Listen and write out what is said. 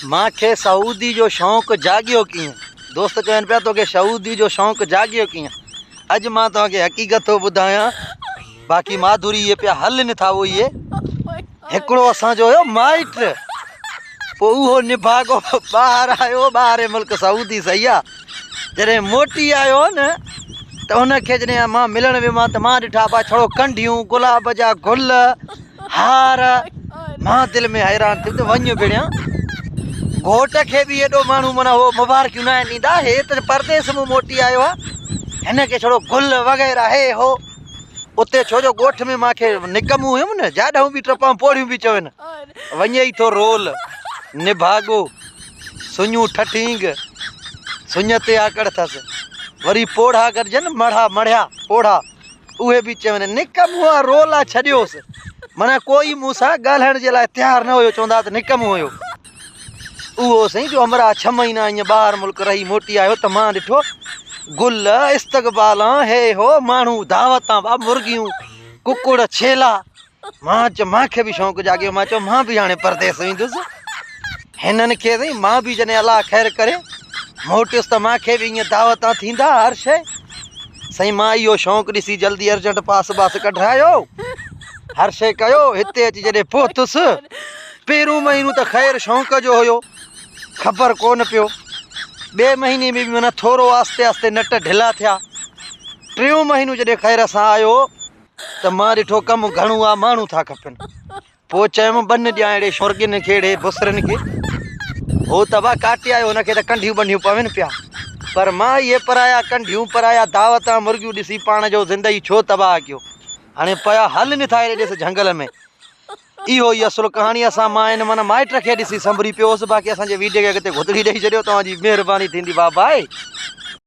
مان کي سعودي جو شوق جاڳيو ڪيئن؟ دوست چون پيا توکي سعودي جو شوق جاڳيو ڪيئن؟ اڄ مان توهان کي حقيقت ٿو ٻڌايان باقي ماڌوري اهي پيا هلن ٿا اهي هڪڙو اسان جو هيو مائٽ پوء اهو نڀاڳو ٻاهر آيو ٻاهرين ملڪ سعودي صحيح آ جڏهن موٽي آيو نه ته ان کي جڏهن مان ملڻ ويم ته مان ڏٺا با ڇڙو ڪنڍيون گلاب جا گل هار مان دل ۾ حيران ٿيم ته وڃ ڀيڻيا گهوٽ کي به ايڏو ماڻهو معنيٰ هو مبارڪيون ناهن ڏيندا هي ته پرديس مون موٽي آيو آ هن کي ڇڙو گل وغيره هي هو اتي ڇو جو ڳوٺ ۾ مان کي نڪمون هيم نه جاڏهون به ٽپان پوڙهيون به چون وڃي ئي ٿو رول نڀاڳو سڃون ٺٺينگ سڃ تي آڪڙ ٿس وري پوڙها گڏجن مڙها مڙهيا پوڙها اهي به چون نڪمو آ رول آ ڇڏيوس معنيٰ ڪوئي مون سان ڳالهائڻ جي لاء تيار نه هيو چوندا ته نڪمو هيو اهو سائين جو همراهه ڇهه مهينا ائين ٻاهر ملڪ رهي موٽي آيو ته مان ڏٺو گل استقبال هي هو ماڻهو دعوتان با مرغيون ڪڪڙ ڇيلا مان چيو مان کي به شوق جاڳيو مان چيو مان به هاڻي پرديس ويندس هنن کي سائين مان به جڏهن الله خير ڪري موٽيس ته مان کي به ائين دعوتان ٿيندا هر شي سائين مان اهو شوق ڏسي جلدي ارجنٽ پاس باس ڪڍرايو هر شي ڪيو هتي اچي جڏهن پهتس پهريون مهينو ته خير شوق جو هيو خبر ڪونه پيو ٻئي مهيني ۾ به معنيٰ ٿورو آهستي آهستي نٽ ڍلا ٿيا ٽيون مهينو جڏهن خير سان آيو ته مان ڏٺو ڪم گهڻو آ ماڻهو ٿا کپن. پوء چيم ٻن ڏيان اهڙي شورگين کي اهڙي بصرن کي. هو ته با ڪاٽي آيو هن کي ته ڪنڍيون ٻنڍيون پوين پيا. پر مان اهي پرايا ڪنڍيون پرايا دعوتان مرغيون ڏسي پاڻ جو زندگي ڇو تباهه ڪيو. هاڻي پيا هل نٿا اهڙي ڏس جهنگل ۾. اهو ئي اصل ڪهاڻي اسان مان ان معنيٰ مائٽ کي ڏسي سنڀري پيو هوس باقي اسان جي ويڊيو کي اڳتي گهتڙي ڏئي ڇڏيو توهان جي مهرباني ٿيندي بابا.